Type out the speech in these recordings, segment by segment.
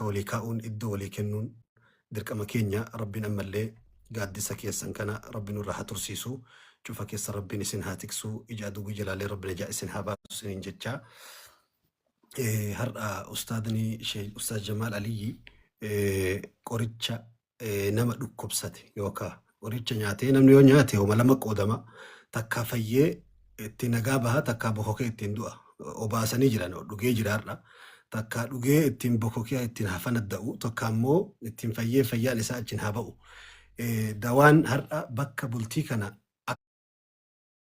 walii kaa'uun, iddoo walii kennuun dirqama keenya. Rabbiin ammallee gaaddisa keessan kana Rabbi nurra haa tursiisu. Cufa keessa Rabbiin isin haa tiksu. Ija aduu jalaalee Rabbi najaa isin haa baasu isiniin jechaa. Har'a ustaadni Ustaaz Jamaal Aliyyi qoricha nama dhukkubsate yookaan qoricha nyaatee, namni yoo nyaate homa lama qoodama: takkaa fayyee ittiin nagaa baha, takkaa bokokee ittiin du'a. Obaasanii jiran dhugee jira har'a. Takkaa dhugee ittiin bokokee ittiin haa fanadda'u, takkaa immoo ittiin fayyee fayyaan isaa achiin haa ba'u. Dawaan har'a bakka bultii kana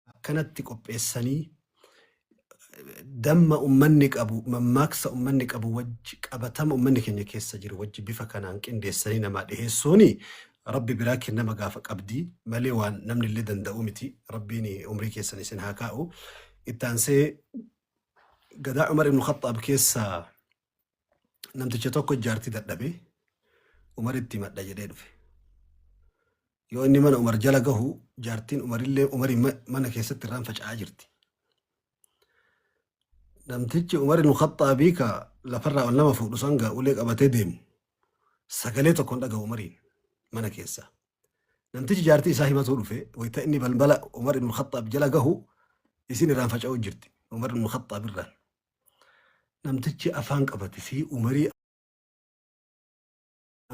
akkanatti qopheessanii damma ummanni qabu, mammaaksa ummanni qabu wajji, qabatama ummanni keenya keessa jiru wajji bifa kanaan qindeessanii namaa dhiheessuuni Rabbi biraa kennama gaafa qabdi malee waan namni illee danda'u miti. Rabbiin umrii keessan isin haa kaa'u. Itti aansee gadaa Umar ibn Khaxxaab keessaa namticha tokko jaartii dadhabe Umaritti himadha jedhee dhufe. Yoo inni mana Umar jala gahu, jaartiin Umarillee Umarii mana keessatti irraan faca'aa jirti. Namtichi Umar ibn Khaxxaabii ka lafarraa ol nama fuudhu sangaa ulee qabatee deemu sagalee tokko hin dhagahu Umariin mana keessaa. Namtichi jaartii isaa himatuu dhufe, wayita inni balbala Umar ibn Khaxxaab jala gahu isin irraan faca'uu jirti. Umar ibn Khaxxaab irraan. Namtichi afaan qabate si Umarii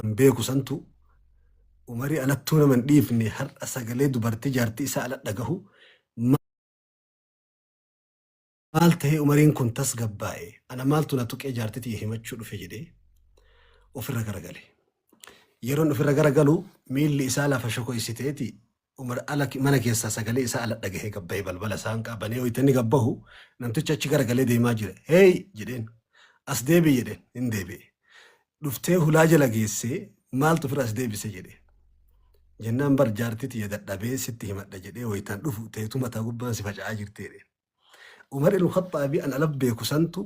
an beeku santu Umarii alattuu nama hin dhiifne, har'a sagalee dubartii jaartii isaa ala dhagahu maal tahee Umariin kun tasgabbaa'e, ana maaltu na tuqee jaartii tiyya himachuu dhufe jedhee ofirra garagale. Yeroon ofirra garagalu miilli isaa lafa shokoysiteeti Umar ala mana keessaa sagalee isaa ala dhagahee gabbahee balbala isaan qabanee wayita inni gabbahu namtichi achi garagalee deemaa jira. "Hey," jedheen. "As deebi'i," jedheen. Hin deebi'e. Dhuftee hulaa jala geessee, "Maaltu ofirra as deebise?" jedhe. Jennaan, "Bar jaartii tiyya dadhabee sitti himadha jedhee wayitaan dhufu teetu mataa gubbaan si faca'aa jirti," jedheen. Umar ibn Khaxxaabii an ala beeku santu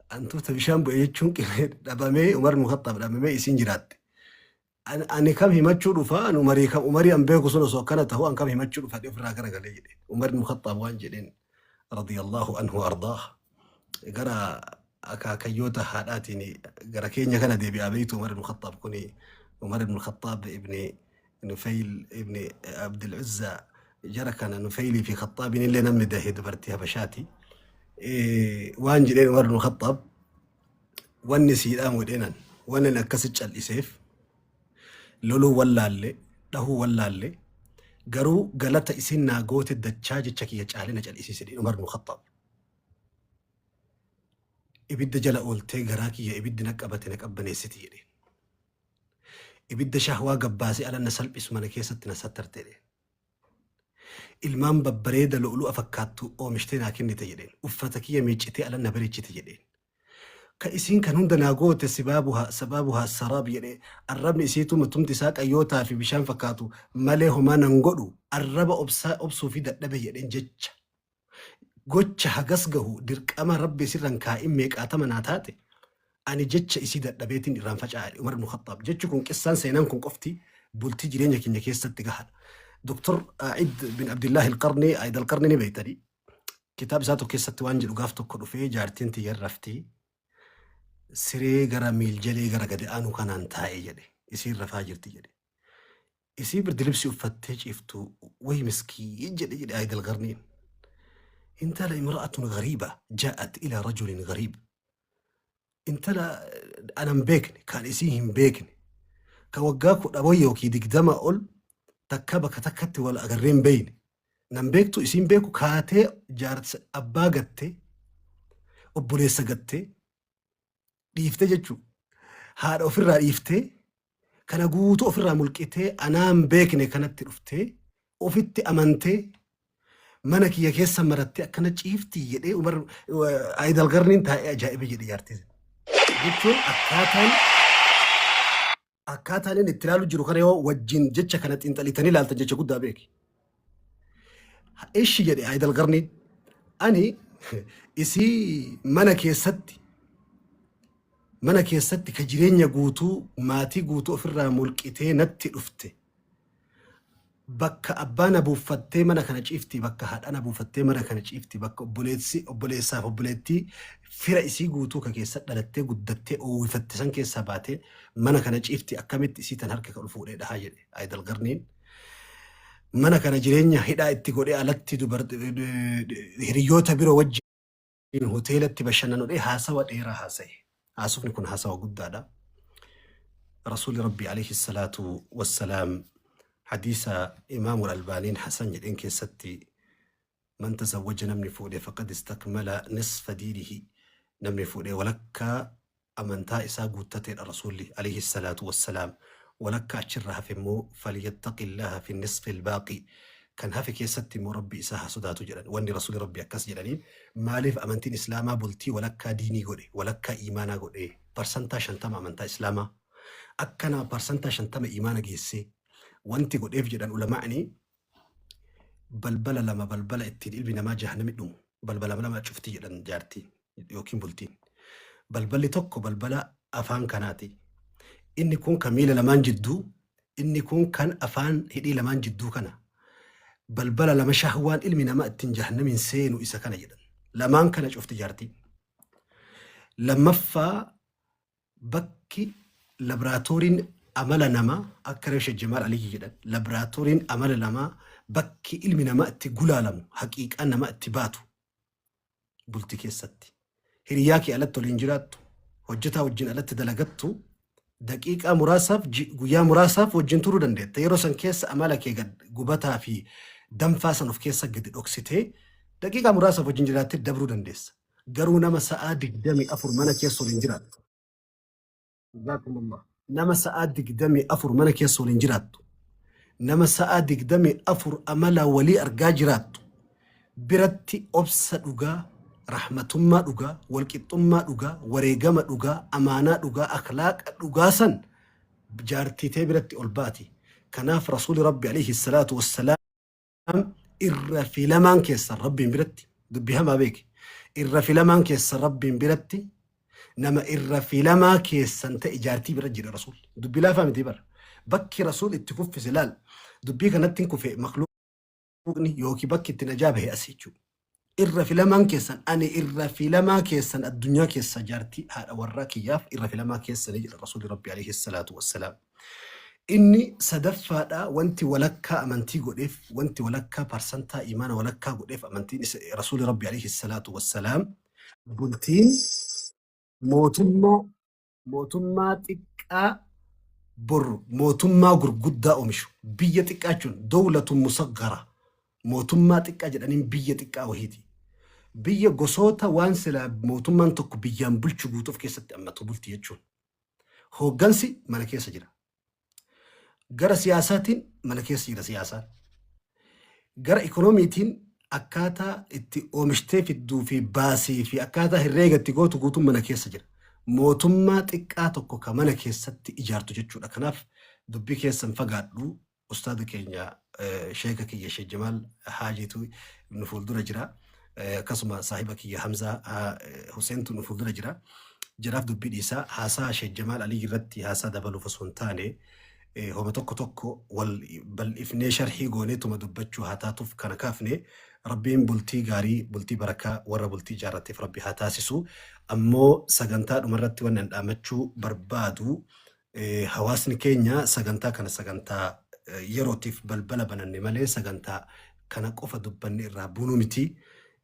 antuuta bishaan bu'e jechuun qimee dhabamee, Umar ibn Khaxxaab dhabamee isiin jiraatte. Ani kam himachuu dhufa? An Umarii kam? Umarii an beeku sun osoo akkana tahu an kam himachuu dhufa ofirraa garagalee jedhe. Umar ibn Khaxxaab waan jedheen, radiyallahu anhu ardaah, gara akaakayyoota haadhaatiin gara keenya kana deebi'aa beeytu. Umar ibn Khaxxaab kuni Umar ibn Khaxxaab ibn Nufayl ibn Abdul Uzza, jara kana Nufaylii fi Khaxxaabiin illee namni dahe dubartii Habashaati. Waan jedheen Umar ibn Khaxxaab, "Wanni siidhaan godheenan wanni ani akkasi cal'iseef loluu wallaalle, dhahuu wallaalle, garuu galata isin naa goote dachaa jecha kiyya caalee na cal'isiise," jedhe Umar ibn Khaxxaab. "Ibidda jala ooltee garaa kiyya ibiddi na qabate na qabbaneessiti," jedhe. "Ibidda shahwaa gabbaasee ala na salphisu mana keessatti na sattarte," jedhe. "Ilmaan babbareeda lu'lu'a fakkaattu oomishtee naa kennite," jedheen. "Uffata kiyya miiccitee ala na bareechite," jedheen. "Ka isiin kan hunda naa goote sibaabuhaa sabaabuhaa saraab," jedhe. "Arrabni isiituu matumti isaa qayyootaa fi bishaan fakkaatu malee homaa nan godhu, arraba obsaa obsuu fi dadhabe," jedheen. "Jecha gocha hagas gahu dirqama Rabbi isirran kaa'in meeqaatama naa taate, ani jecha isii dadhabeetiin irraan faca'a," jedhe Umar ibn Khaxxaab. Jechi kun, qissaan seenaan kun qofti bultii jireenya keenya keessatti gahaadha. Dr. Aid bin Abdullah al-Qarni, Aid al-Qarni ni beektanii. Kitaaba isaa tokko keessatti waan jedhu, gaaf tokko dhufee jaartiin tiyya raftii, siree gara miiljalee gara gadi aanu kanaan taa'e jedhe. Isiin rafaa jirti jedhe. Isii birdilibsi uffattee ciiftu, way miskiin jedhe Aid al-Qarniin. Intala imra'atun gariiba jaa'at ila rajulin gariib. Intala anan beekne, kan isii hin beekne, ka waggaa 10 yookiin 20 ol takka bakka takkatti wal agarree hin beekne, nan beektu, isiin beeku, kaatee jaarsa abbaa gattee, obboleessa gattee dhiiftee jechuu, haadha ofirraa dhiiftee, kana guutuu ofirraa mulqitee, anaan beekne kanatti dhuftee ofitti amantee mana kiyya keessa marattee akkana ciifti jedhee Umar Aayidal Garniin taa'ee ajaa'iba jedhe jaartii. Jechuun akkaataan inni itti ilaalu jiru kana yoo wajjin jecha kana xiinxalitanii ilaaltan jecha guddaa beeki. "Ishi," jedhe Aayidal Garniin, "ani isii mana keessatti ka jireenya guutuu maatii guutuu ofirraa mulqitee natti dhufte. Bakka abbaa na buuffattee mana kana ciifti, bakka haadha na buufattee mana kana ciifti, bakka obboleessi obboleessaaf obboleettii fira isii guutuu ka keessa dhalattee guddattee oowwifatte san keessaa baatee mana kana ciifti akkamitti isii tan harka ol fuudhee dhahaa jedhe Aayidal Qarniin. Mana kana jireenya hidhaa itti godhee alatti hiriyoota biroo wajjin hoteelatti bashannanudhee haasawa dheeraa haasa'e. Haasofni kun haasawa guddaadha. Rasuulli Rabbii alayhi salaatu wassalaam hadiisa Imaamul Albaaniin Hasan jedheen keessatti man tazawwaja namni fuudhe faqad istakmala nisfa diinihi namni fuudhe walakkaa amantaa isaa guuttateedha Rasuulli alayhi salaatu wassalaam walakkaa achirra hafe immoo falyattaqillaha fi nisfi albaaqi kan hafe keessatti immoo Rabbi isaa haa sodaatu jedhan. Wanni Rasuulli Rabbi akkas jedhaniin maaliif amantiin Islaamaa bultii walakkaa diinii godhe, walakkaa iimaanaa godhe, parsantaa 50 amantaa Islaamaa akkana parsantaa 50 iimaana geessee wanti godheef jedhan ulamaa'ni balbala lama balbala ittiin ilmi namaa jahannami dhumu balbala lama cufti jedhan jaartiin yookiin bultiin. Balballi tokko balbala afaan kanaati. Inni kun kan miila lamaan jidduu, inni kun kan afaan hidhii lamaan jidduu kana. Balbala lama shahwaan ilmi namaa ittiin jahannamiin seenu isa kana jedhan. Lamaan kana cufti jaartiin. Lammaffaa bakki labraatooriin amala namaa akka Reef Sheekh Jamaal Aliyyi jedhan labraatooriin amala namaa bakki ilmi namaa itti gulaalamu haqiiqaan namaa itti baatu bulti keessatti. Hiriyaa kee alatti waliin jiraattu, hojjetaa wajjin alatti dalagattu, daqiiqaa muraasaaf guyyaa muraasaaf wajjin turuu dandeetta. Yeroo san keessa amala kee gad gubataa fi danfaa san of keessa gadi dhoksitee daqiiqaa muraasaaf wajjin jiraattee dabruu dandeessa. Garuu nama sa'aa 24 mana keessa waliin jiraattu. Jazakumullah. Nama sa'aa 24 mana keessa waliin jiraattu. Nama sa'aa 24 amala walii argaa jiraattu. Biratti obsa dhugaa, rahmatummaa dhugaa, walqixxummaa dhugaa, wareegama dhugaa, amaanaa dhugaa, akhlaaqa dhugaa san jaartii tee biratti ol baati. Kanaaf Rasuuli Rabbi alayhi salaatu wassalaam irra filamaan keessan Rabbiin biratti dubbii hamaa beeki. Irra filamaan keessan Rabbiin biratti nama irra filamaa keessan ta'e jaartii bira jira Rasuul. Dubbii laafaa miti bara. Bakki Rasuul itti kuffise laal. Dubbii kanatti hin kufe makluuqni yookiin bakki itti najaa bahe as jechuudha. Irra filamaan keessan ani irra filamaa keessan addunyaa keessa jaartii haadha warraa kiyyaaf irra filamaa keessanii jedha Rasuulli Rabbi alayhi salaatu wassalaam. Inni sadaffaadha wanti walakkaa amantii godheef wanti walakkaa parsantaa imaana walakkaa godheef amantiin isa Rasuulli Rabbi alayhi salaatu wassalaam bultiin mootummaa mootummaa xiqqaa bor mootummaa gurguddaa oomishu biyya xiqqaa jechuun dowlatu musaggara mootummaa xiqqaa jedhaniin biyya xiqqaa wahiiti. Biyya gosoota waan silaa mootummaan tokko biyyaan bulchu guutuu of keessatti hammatu bulti jechuun. Hooggansi mana keessa jira. Gara siyaasaatiin mana keessa jira siyaasaan. Gara ikoonomiitiin akkaataa itti oomishtee fidduu fi baasii fi akkaataa herreega itti gootu guutuun mana keessa jira. Mootummaa xiqqaa tokko ka mana keessatti ijaartu jechuudha. Kanaaf dubbii keessan fagaadhu ustaada keenya sheeka kiyya Sheekh Jamaal Haajiitu nu fuuldura jira. Akkasuma saahiba kiyya Hamzaa Huseentu nu fuuldura jira. Jaraaf dubbii dhiisaa haasaa Sheekh Jamaal Alii irratti haasaa dabaluuf osoo hin taane homa tokko tokko wal bal'ifnee sharhii gooneetuma dubbachuu haa taatuuf kana kaafne Rabbiin bultii gaarii bultii barakaa warra bultii ijaarrateef Rabbi haa taasisu. Ammoo sagantaa dhumarratti wanni an dhaamachuu barbaadu Hawaasni keenya sagantaa kana sagantaa yerootiif balbala bananne malee sagantaa kana qofa dubbanne irraa buunuu miti.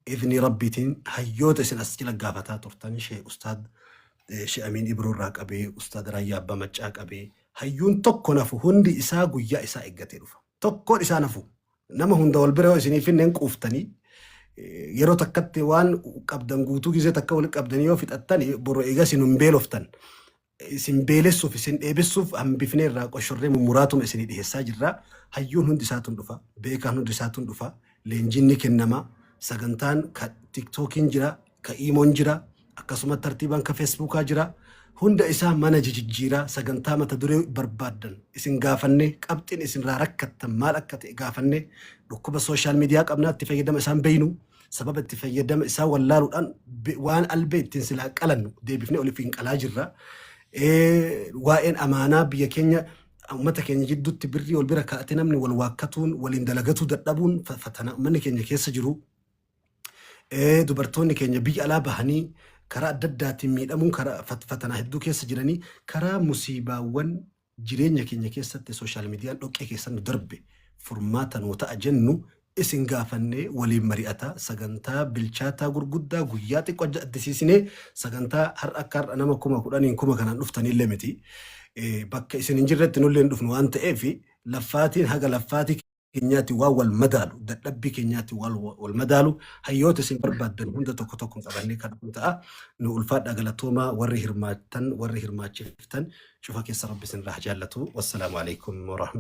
Idni Rabbiitiin hayyoota isin as jala gaafataa turtan Shee Ustaad Shee Amiin Ibroo irraa qabee Ustaad Raayyaa Abbaa Maccaa qabee hayyuun tokko nafu hundi isaa guyyaa isaa eeggatee dhufa. Tokkoon isaa nafu. Nama hunda wal bira yoo isinii finne hin quuftanii yeroo takkatti waan qabdan guutuu gizee takka wal qabdanii yoo fixattani boru eegas isin hin beeloftan. Isin beelessuuf isin dheebessuuf hambifnee irraa qoshorree mummuraatuma isinii dhiheessaa jirra. Hayyuun hundi isaatuun dhufa. Beekaan hundi isaatuun dhufa. Leenjiin ni kennama. Sagantaan ka tiktookiin jira, ka iimoon jira, akkasuma tartiibaan ka feesbuukaa jira. Hunda isaa mana jijijjiiraa sagantaa mata duree barbaaddan isin gaafannee qabxiin isin irraa rakkattan maal akka ta'e gaafannee dhukkuba sooshaal miidiyaa qabnaa itti fayyadama isaan beeynu sababa itti fayyadama isaa wallaaluudhaan waan albee ittiin silaa qalannu deebifnee oliif hin qalaa jirra. Waa'een amaanaa biyya keenya Uummata keenya jidduutti birrii wal bira kaa'atee namni wal waakkatuun waliin dalagatuu dadhabuun fatana uummanni keenya keessa jiru. Dubartoonni keenya biyya alaa bahanii karaa adda addaatiin miidhamuun karaa fatanaa hedduu keessa jiranii karaa musiibaawwan jireenya keenya keessatti social miidiyaan dhoqqee keessa nu darbe furmaata nuu ta'a jennu isin gaafannee waliin mari'ata sagantaa bilchaataa gurguddaa guyyaa xiqqoo addisiisinee sagantaa har'a akka har'a nama 10,000n kuma kanaan dhuftaniillee miti. Bakka isin hin jirretti nullee hin dhufnu waan ta'eef laffaatiin haga laffaatii keenyaatti waan wal madaalu dadhabbii keenyaatti waan wal madaalu hayyoota isin barbaaddan hunda tokko tokko qabannee kan dhufnu ta'a. Nu ulfaadhaa galatoomaa warri hirmaattan warri hirmaachiftan cufa keessa rabbi isin irraa haa jaallatu. Wassalaamu alaikum warahmatullahi.